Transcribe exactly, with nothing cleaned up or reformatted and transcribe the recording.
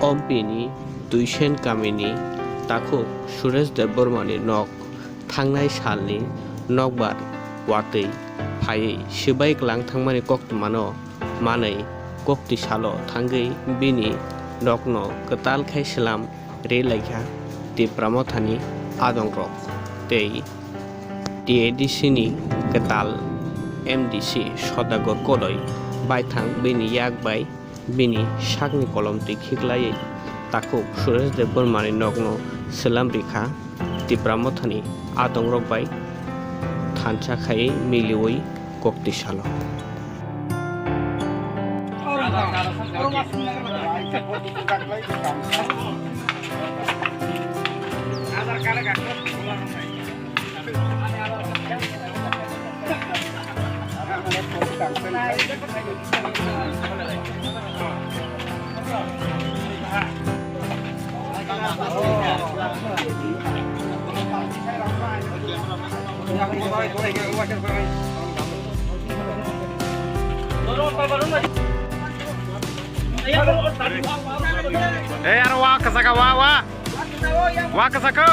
Ompini Duisen kamini takhuk Suresh Debbarmani nok thangnai salni nokbar watwi phaiwi swbai kwlang thangmani koktwmano manwi koktwi salo thangwi bini nokno kwtal khai swlam rwi laikha Tipra Mothani adongrok tei T A D C ni kwtal M D C Sodagar Koloi baithang bini yak bai bini sakni kolomtwi khiklaiwi takhuk Suresh Debbarmani nokno swlam rikha Tipra Mothani adongrok bai thansa khaiwi miliwi koktwi salo. Ei, aro wa, kasaka wa, wa. Wa kasaka.